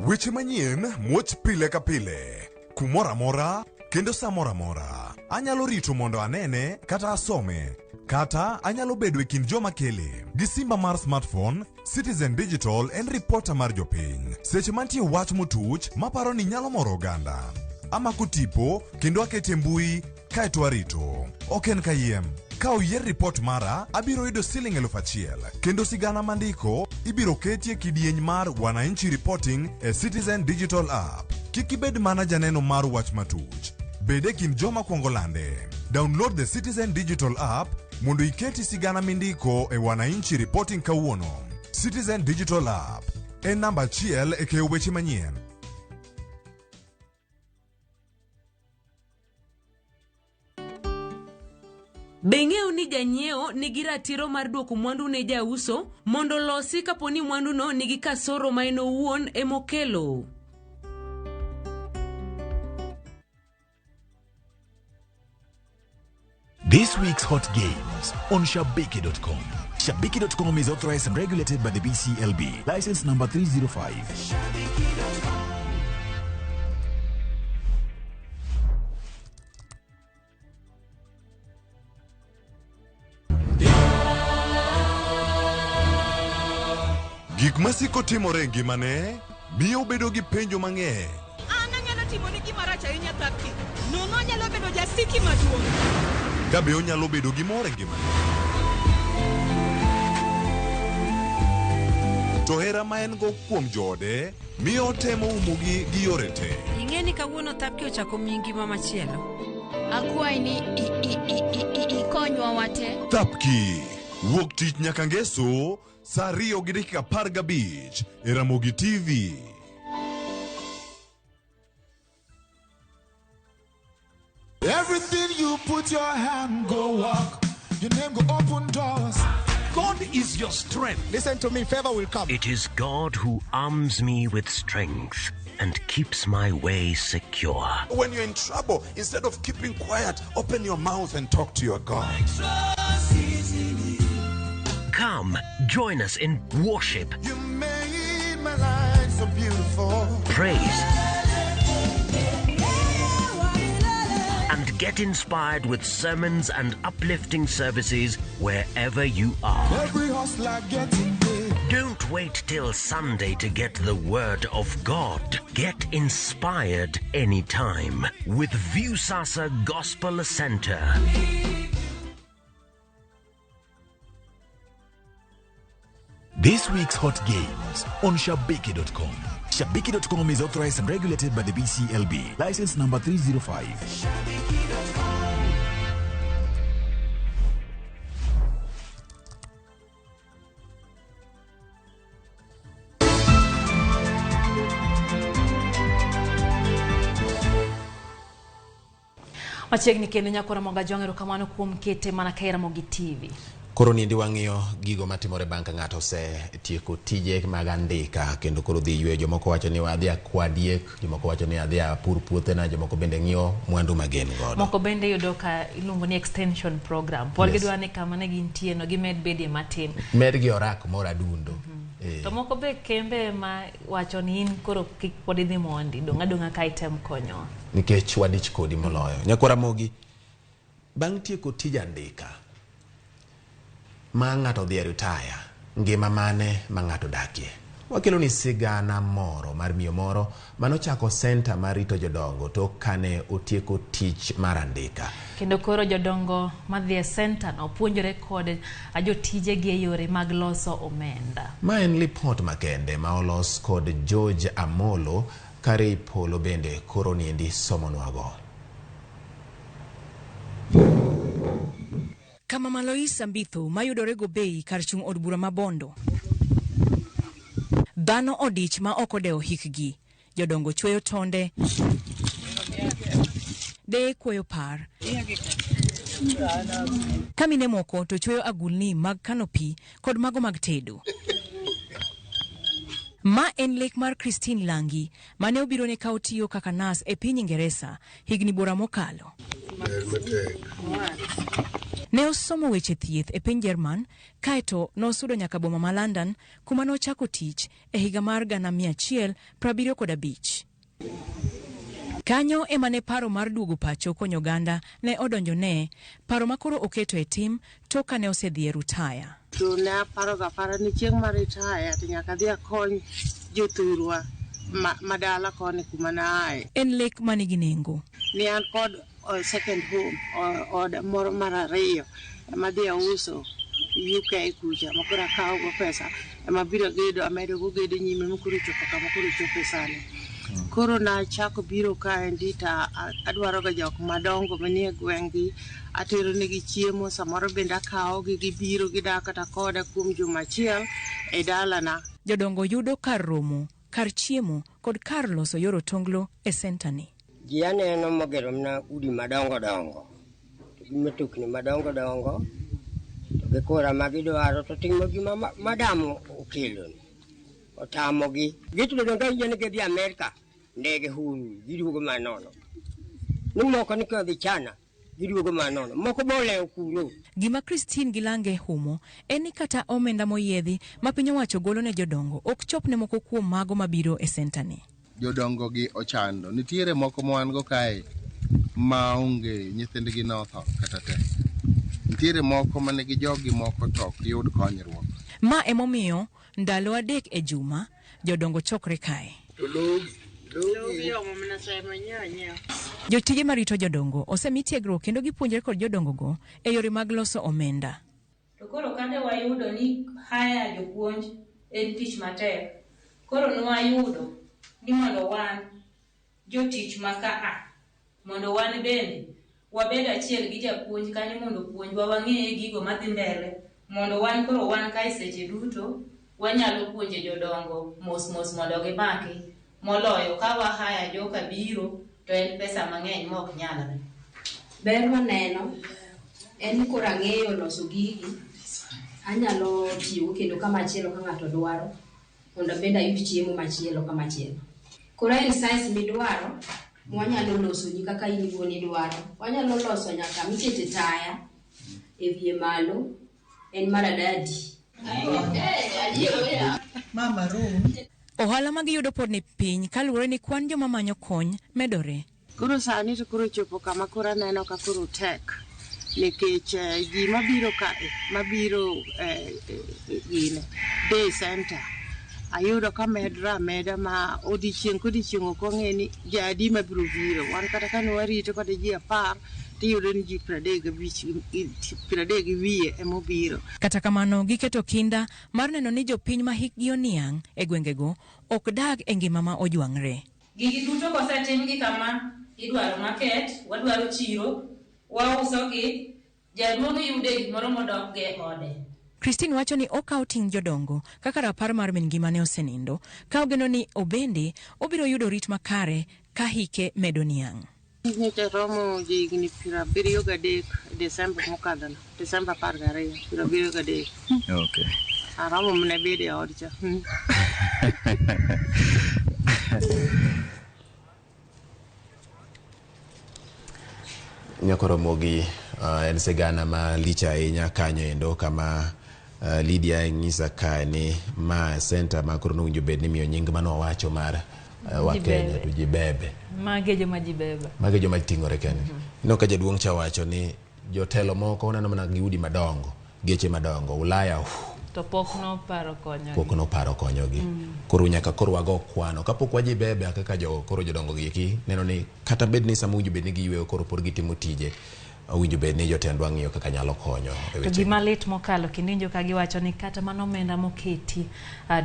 Weche manyien muoch pile ka pile, kumoro amora kendo sa moro amora. Anyalo rito mondo anene kata asome, kata anyalo bedo e kind joma kele. Gi simba mar smartphone, Citizen Digital en ripota mar jopiny. Seche mantie wach motuch maparo ni nyalo moro oganda. Amako tipo kendo akete mbui kaeto arito. Ok en kayiem. Ka oyier ripot mara, abiro yudo siling 1000 kendo sigana mandiko ibiro ketie kidieny mar Wananchi Reporting e Citizen Digital App. Kik ibed mana janeno mar wach matuch. Bed e kind joma kwongo lande. Download the Citizen Digital App mondo iketi sigana mindiko e Wananchi Reporting kawuono. Citizen Digital App en namba achiel e keyo weche manyien. Be ing'eyo ni janyiewo nigi ratiro mar duoko mwandu ne jauso mondo olosi kapo ni mwanduno nigi kasoro ma en owuon emokelo? This week's Hot Games on Shabiki.com. Shabiki.com is authorized and regulated by the BCLB. License number 305. Gik masiko timore e ngimane miyo obedo gi penjo mang'eny. An anyalo timoni gima rach ahinya Thapki. Nono anyalo bedo jasiki maduong'. Ka be onyalo bedo gi mor e ngimane. To hera ma en go kuom joode miyo otemo umogi gi yore te. Ing'e ni kawuono Thapki ochako miyi ngima machielo. Akwayi ni ikonywa wate. Thapki wuok tich nyaka ngeso saa 2:15 e Ramogi TV. Everything you put your hand go walk. Your name go open doors. God is your strength. Listen to me, favor will come. It is God who arms me with strength and keeps my way secure. When you're in trouble, instead of keeping quiet, open your mouth and talk to your God. Come, join us in worship. You made my life so beautiful. Praise. And get inspired with sermons and uplifting services wherever you are. Every hustler gets it. Don't wait till Sunday to get the Word of God. Get inspired anytime with Viusasa Gospel Center. This week's Hot Games on Shabiki.com. Shabiki.com is authorized and regulated by the BCLB. License number 305. Machiegni kendo nyakora Moga Jwang', erokamano kuom kete mana ka Ramogi TV. Koro niendi wang'iyo gigo matimore bang' ka ng'ato osetieko tije mag andika kendo koro dhi yweyo. Jomoko wacho ni adhi akwa diek, jomoko wacho ni adhi apur puothena, jomoko bende ng'iyo mwandu ma gin godo. Moko bende yudo ka iluongo ni extension program. Pod Yes. gidwa ni kama ne gintie no gimed bedie matin. Medgi orak moro adundo. Eh. To moko be kembe ma wacho ni in koro kik pod idhi mondi, dong' adong'a ka item konyowa. Nikech wadich kodi moloyo. Nyakwara Ramogi, bang' tieko tij andika ma ng'ato odhi e ritaya, ngima mane ma ng'ato dakie? Wakelo ni sigana moro mar miyo moro manochako senta mar rito jodongo tok kane otieko tich mar andika. Kendo koro jodongo madhi e senta no puonjore kod jotijegi e yore mag loso omenda. Ma en lipot makende ma olos kod George Amolo kare polo bende koro niendi somonwago. Kama Maloisa Mbitho mayudore Gobei kar chung' od bura ma Bondo. Dhano odich ma ok odewo hikgi. Jodongo chweyo tonde, deye kuoyo par, ka mine moko to chweyo agulni mag kano pi kod mago mag tedo. Ma en lek mar Christine Langi mane obirone ka otiyo kaka nas e piny Ingeresa higni bora mokalo. Ne osomo weche thieth e piny Jerman kaeto nosudo nyaka boma ma London kuma nochako tich e higa mar 1975. Kanyo ema ne paro mar duogo pacho konyo oganda ne odonjone, paro ma koro oketo e tim tok kane osedhi e rutaya. To ne aparoga apara ni chieng' mar retire to nyaka adhi akony jothurwa ma dala koni kuma naaye. En lek manigi nengo. Ne an kod second home, oda moro mar ariyo ema adhi auso UK kucha ma koro akawogo pesa ema abiro gedo amedogo gedo nyime ma koro ochopo kama koro ochope sani. Koro nachako biro kaendi to adwaroga jok madongo manie gweng'gi, atero negi chiemo, samoro bende akawogi gibiro gidak kata koda kuom juma achiel e dalana. Jodongo yudo kar romo, kar chiemo kod kar loso yor otonglo e senta ni. Ji aneno mogero mana udi madongo dongo, to gi mtokni madongo dongo, to gi kura ma gidwaro to timo gima madam okelo ni otamogi. Gitudo donge winjo ni gidhi Amerka, ndege huru, giduogo manono. Ni moko ni kodhi China, giduogo manono. Moko bolewo kuro. Gima Christine gi Lange humo en ni kata omenda moyiedhi ma piny owacho golo ne jodongo ok chop ne moko kuom mago mabiro e senta ni. Jodongo gi ochando. Nitiere moko ma wan go kae maonge nyithindgi notho kata te. Nitiere moko manigi joggi moko to ok yud konyruok. Ma emomiyo ndalo 3 e juma jodongo chokre kae. Jotije marito jodongo osemi tiegruok kendo gipuonjre kod jodongogo e yore mag loso omenda. To koro kane wayudo ni haya jopuonj en tich matek, koro nwayudo ni mondo wan jotich ma kaa, mondo wan bende wabed achiel gi japuonj kanyo mondo opuonjwa wang'eye gigo madhi mbele, mondo wan koro wan kae seche duto wanyalo puonje jodongo mos mos mondo gimaki, moloyo ka wahaya joka biro to en pesa mang'eny ma ok nyalre. Ber maneno en ni koro ang'eyo loso gigi, anyalo tiyogo kendo kamachielo ka ng'ato dwaro mondo abende ayud chiemo machielo kamachielo. Koro en size midwaro mwanyalo losoni kaka in iwuon idwaro. Wanyalo loso nyaka mikete taya e wiye malo, en maradadi. Ohala ma giyudo pod ni piny kaluwore ni kwan joma manyo kony medore. Koro sani to koro chopo kama koro aneno ka koro tek. Nikech ji mabiro kae, mabiro gine, day center, ayudo ka medre ameda ma odiochieng' kodiochieng' ok wang'e ni jadi mabiro biro. Wan kata kane warito kata ji 10 tiyudo ni ji 35 30 gi wiye emobiro. Kata kamano, giketo kinda mar neno ni jopiny ma hikgi oniang' e gwengego ok dag e ngima ma ojwang're. Gigi duto kosetimgi kama, idwaro market, wadwaro chiro, wausogi, jaduong' yude gimoro modok go e ode. Christine wacho ni okawo ting' jodongo kaka rapar mar min ngimane osenindo, ka ogeno ni obende obiro yudo rit makare ka hike medo niang'. Nyocha romo higni 73 Desemba mokadhono, Desemba 12, 73. Aromo mana bedo e od cha. Nyakoromogi en sigana malich ahinya kanyo endo kama Lydia nyisa kae ni ma center ma koro nowinjo bed ni miyo nying mane wawacho mar wa Kenya to jibebe. Mage joma jibebe. Mage joma ting'ore kendgi. Ineno ka jaduong' cha wacho ni jotelo moko oneno mana gi udi madongo, geche madongo, Ulaya To pok noparo konyogi. Pok noparo konyogi. Koro nyaka koro wago kwano. Kapok wajibebe kaka jo koro jodongo gi eki neno ni kata bed ni sama owinjo bed ni giyweyo koro pod gitimo tije, owinjo bed ni jotendwa ng'iyo kaka nyalo konyo e To weche. gima lit mokalo kendo iwinjo ka giwacho ni kata mana omenda moketi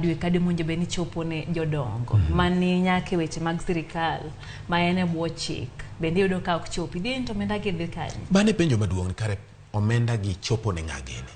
dwe ka dwe mowinjo bed ni chopo ne jodongo mani nyaka e weche mag sirikal ma en e bwo chik bende iyudo ka ok chopi dhi to omenda gi dhi kanye? Mano e penjo maduong' kare omenda gi chopo ne ng'a gini?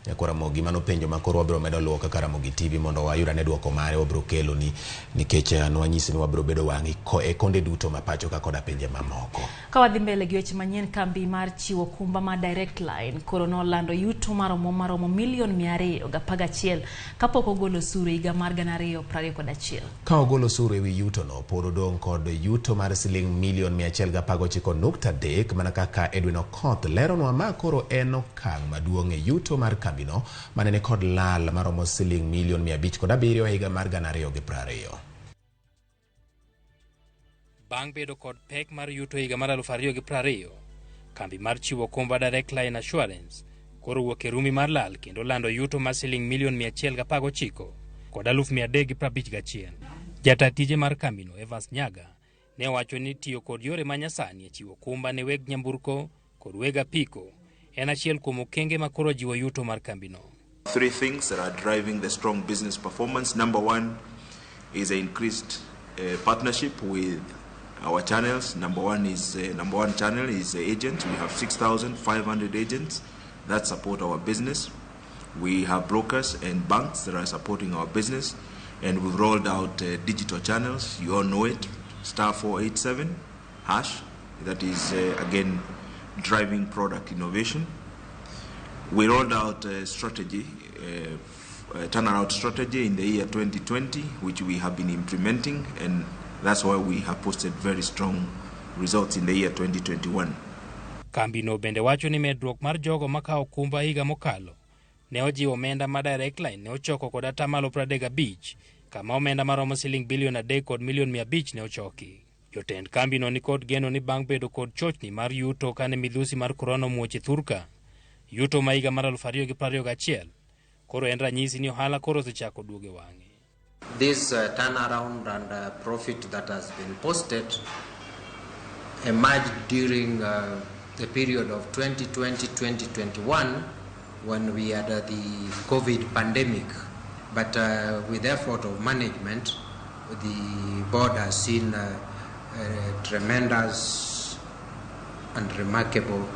Nyakwa Ramogi, mano penjo ma koro wabiro medo luwo kaka Ramogi TV mondo wayud ane duoko mare wabiro kelo ni nikech nwanyisi ni wabiro bedo wang'i e konde duto ma pacho ka koda pinje mamoko. Ka wadhi mbele gi weche manyien, kambi mar chiwo okumba mar Direct Line koro nolando yuto maromo maromo milion 211 kapok ogolo osuru e higa mar 2021. Ka ogolo osuru ewi yutono, pod odong' kod yuto mar siling milion 119.3 mana kaka Edwin Okoth leronwa ma koro en okang' maduong' e yuto mar kambino mane ni kod lal maromo siling milion 507 e higa mar 2020. Bang' bedo kod pek mar yuto higa mar 2020, kambi mar chiwo okumba Direct Line Assurance koro wuok e rumi mar lal kendo lando yuto mar siling milion 119 kod 351. Jata tije mar kambino Evans Nyaga ne owacho ni tiyo kod yore manyasani e chiwo okumba ne weg nyamburko kod weg apiko en achiel kuom okenge ma koro jiwo yuto mar kambino. Three things that are driving the strong business performance. Number one is an increased partnership with our channels. Number one is number one channel is agents. We have 6,500 agents that support our business. We have brokers and banks that are supporting our business, and we've rolled out digital channels. You all know it, star 487 hash. That is again driving product innovation. We rolled out a strategy, a turnaround strategy in the year 2020, which we have been implementing, and that's why we have posted very strong results in the year 2021. Kambino bende wacho ni medruok mar jogo makawo okumba higa mokalo ne ojiwo omenda ma Direct Line ne ochoko kod atamalo 35 kama omenda maromo siling bilion 3 kod milion 500 ne ochoki. Jotend kambino ni kod geno ni bang' bedo kod chochni mar yuto kane midhusi mar korona omuoch e thurka, yuto ma higa mar 2021 koro en ranyisi ni ohala koro osechako duogo e wang'e. This turnaround and profit that has been posted emerged during the period of 2020-2021 when we had the COVID pandemic. But with the effort of management, the board has seen a tremendous and remarkable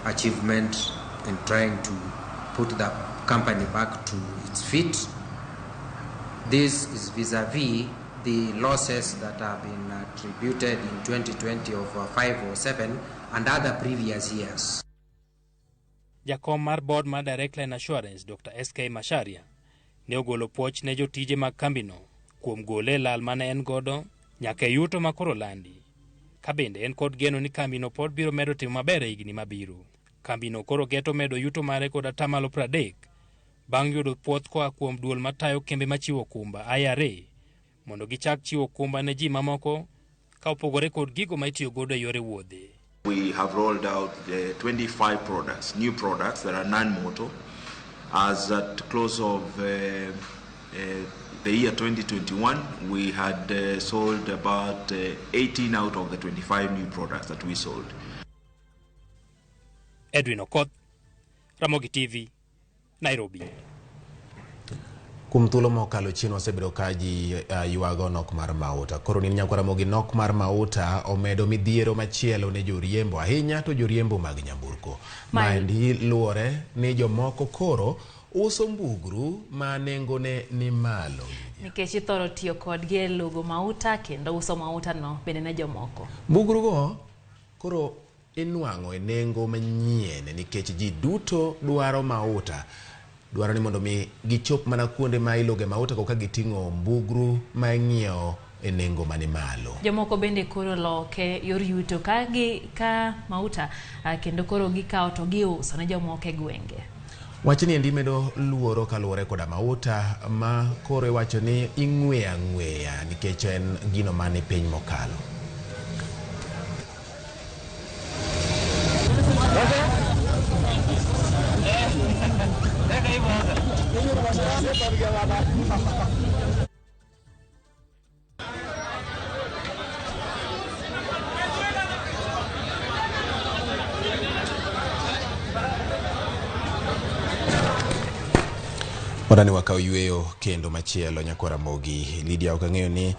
achievement in trying to put the company back to its feet. This is vis-a-vis the losses that have been attributed in 2020 of 5 or 7 and other previous years. Jakom mar board mar Direct Line Assurance Dr. SK Macharia ne ogolo puoch ne jotije mag kambino kuom gole e lal mane en godo nyaka e yuto ma koro landi. Ka bende en kod geno ni kambino pod biro medo timo maber e higni mabiro. Kambino koro geto medo yuto mare kod atamalo 30 bang' yudo puoth koa kuom duol matayo kembe machiwo okumba IRA mondo gichak chiwo okumba ne ji mamoko ka opogore kod gigo ma itiyo godo e yore wuodhe. We have rolled out 25 products, new products that are non-motor. As at close of the year 2021, we had sold about 18 out of the 25 new products that we sold. Edwin Okoth, Ramogi TV, Nairobi. Kuom thuolo mokalo chien wasebedo ka ji ywago nok mar mauta. Koro ni nyakwar Ramogi, nok mar mauta omedo midhiero machielo ne joriembo, ahinya to joriembo mag nyamburko. Maendi luwore ni jomoko koro uso mbugru ma nengone ni malo. Nikech ithoro tiyo kodgi e logo mauta kendo uso mauta no bende ne jomoko. Mbugru go koro inwang'o e nengo manyien nikech ji duto dwaro mauta. Dwaro ni mondo mi gichop mana kuonde ma iloge mauta ka giting'o mbugru ma ing'iewo e nengo mani malo. Jomoko bende koro loke yor yuto ka gi ka mauta kendo koro gikawo to giuso ne jomoko e gwenge. Wachni endi medo luoro kaluwore koda mauta ma koro iwacho ni ing'weyo ang'weya nikech en gino mane piny mokalo. Wadani wakaw yweyo kendo machielo nyakwar Ramogi. Lydia, ok ang'eyo ni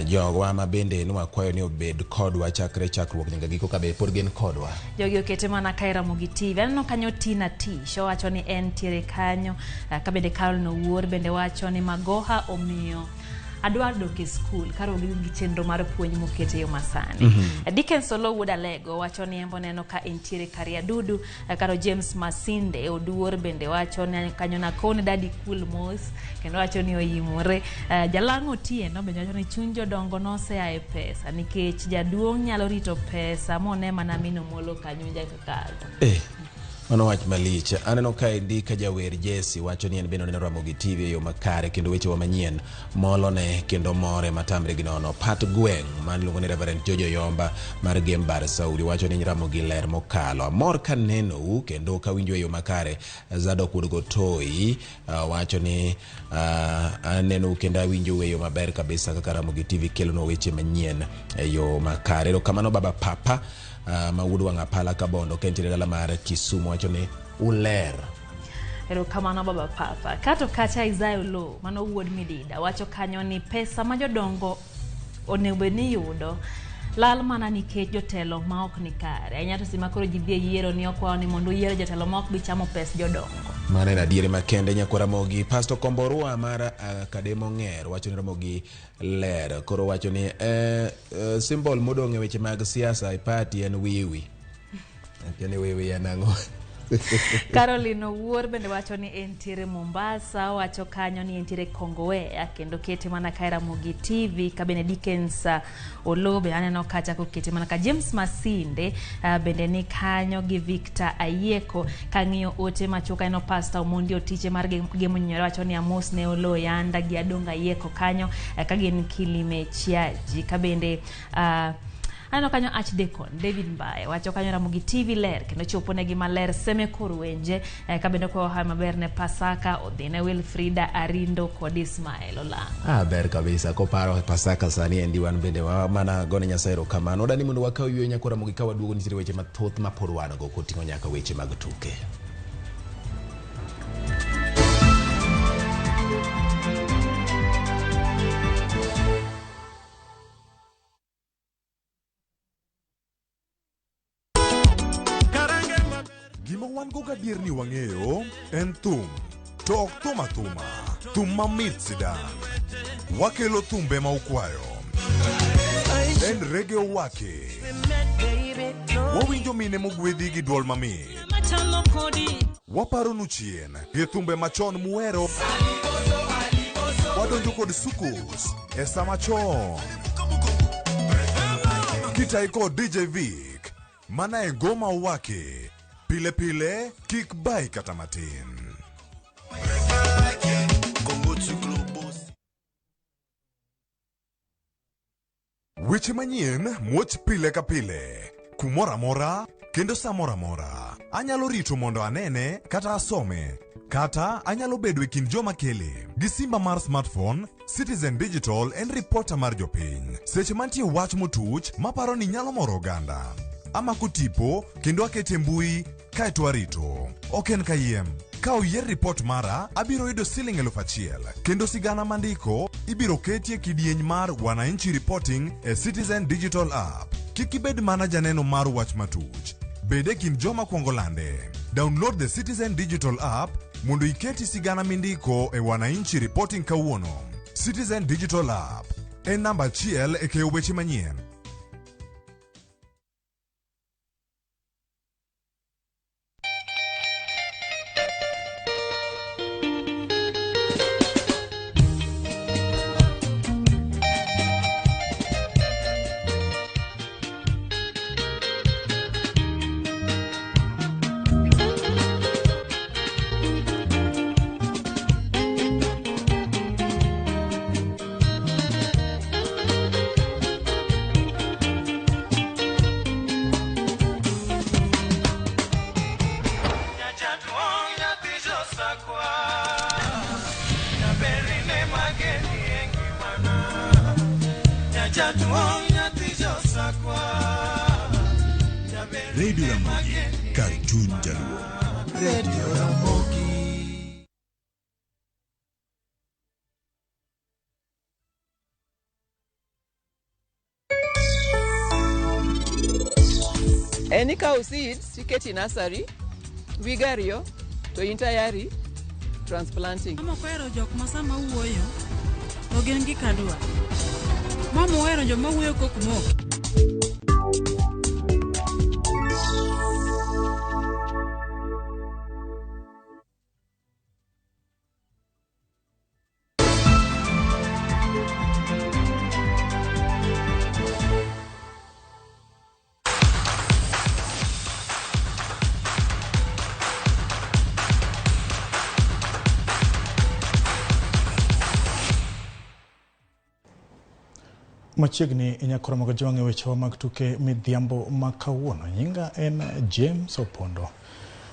jogwa ma bende ne wakwayo ni obed kodwa chakre chakruok nyaka giko ka be pod gin kodwa. Jogi okete mana ka e Ramogi TV. Aneno kanyo Tina Tish owacho ni en tiere kanyo, ka bende Carol Nowuor bende wacho ni Magoha omiyo adwaro dok e skul kaluwore gi chenro mar puonj moket e yo masani. Dickens Oloo wuod Alego wacho ni en boneno ka entiere Kariadudu, karo James Masinde Oduor bende wacho ni kanyo nakone dadi kul mos kendo wacho ni oyimore. Jalang'o Otieno bende wacho ni chuny jodongo nosea e pesa nikech jaduong' nyalo rito pesa mone mana min Omolo kanyo jakakadho. Mano wach malich. Aneno kaendi ka jawer Jesse wacho ni en bende oneno Ramogi TV e yo makare kendo wechewa manyien molone kendo more matamre gi nono. Pat gweng' man iluongo ni Reverend Jojo Yomba mar Gembar Saudi wacho ni Ramogi ler mokalo. Amor kanenou kendo kawinjo e yo makare. Zadok wuod Gotoi wacho ni anenou kendo awinjo e yo maber kabisa kaka Ramogi TV kelonwa weche manyien e yo makare. Erokamano baba Papa ma wuod wang' apala Kabondo ka entiere dala mar Kisumu wacho ni uler. Erokamano baba Papa. Kato kacha Isaiah Oloo mano wuod Midida wacho kanyo ni pesa ma jodongo onego bed ni yudo lal mana nikech jotelo ma ok ni kare. Ahinya to sama koro ji dhi e yiero ni okwayo ni mondo oyier jotelo ma ok bi chamo pes jodongo. Mano en adieri makende nyakwar Ramogi. Pastor Komborwa mar Kademo Ng'er wacho ni Ramogi ler. Koro wacho ni symbol modong' e weche mag siasa e party en wiwi. Akia ni wiwi en ang'o? Caroline Owuor bende wacho ni entiere Mombasa, wacho kanyo ni entiere Kongowea kendo kete mana ka e Ramogi TV. Ka bende Dickens Oloo be aneno kacha kokete mana ka James Masinde bende ni kanyo gi Victor Ayieko. Kang'iyo ote machuok aneno Pastor Omondi Otiche mar Gemo Nyinyore wacho ni amos ne Oloo Yanda gi Adongo Ayieko kanyo ka gin Kilime Chiaji. Ka bende aneno kanyo Archdeacon David Mbaye wacho kanyo Ramogi TV ler kendo chopo negi maler seme kor wenje ka bende kwayo hawi maber ne Pasaka odhi ne Wilfrida Arindo kod Ismael Olang'o. Ber kabisa koparo Pasaka sani endi wan bende mana gone Nyasaye erokamano. Wadani mondo wakaw yweyo nyakwar Ramogi ka waduogo nitiere weche mathoth ma pod wan go koting'o nyaka weche mag tuke. Gima wan go gadier ni wang'eyo en thum, to ok thum athuma, thum mamit sidang'. Wakelo thumbe ma ukwayo. En reggae owake. Wawinjo mine mogwedhi gi duol mamit. Waparonu chien gi thumbe machon muhero. Wadonjo kod sukus e sama chon. Kitai kod DJ Vic, mana e ngoma owake. Pile pile, kik bai kata matin. Weche manyien muoch pile ka pile. Kumoro amora kendo sa moro amora. Anyalo rito mondo anene kata asome. Kata anyalo bedo e kind joma kele. Gi simba mar smartphone, Citizen Digital en ripota mar jopiny. Seche mantie wach motuch maparo ni nyalo moro oganda. Amako tipo kendo akete mbui kaeto arito. Ok en kayiem. Ka oyier ripot mara, abiro yudo siling 1000 kendo sigana mandiko ibiro ketie kidieny mar Wananchi Reporting e Citizen Digital App. Kik ibed mana janeno mar wach matuch. Bed e kind joma kwongo lande. Download the Citizen Digital App mondo iketi sigana mindiko e Wananchi Reporting kawuono. Citizen Digital App en namba achiel e keyo weche manyien. Radio Ramogi, kar chuny jaluo. Radio Ramogi. En ikawo seeds tiketo e nursery, wige ariyo to in tayari transplanting. Mama ok ohero jok ma sama wuoyo to gin gik adwa. Mama ohero joma wuoyo kok moki. Machiegni inyakoro mago jwang' e wechewa mag tuke midhiambo ma kawuono. Nyinga en James Opondo.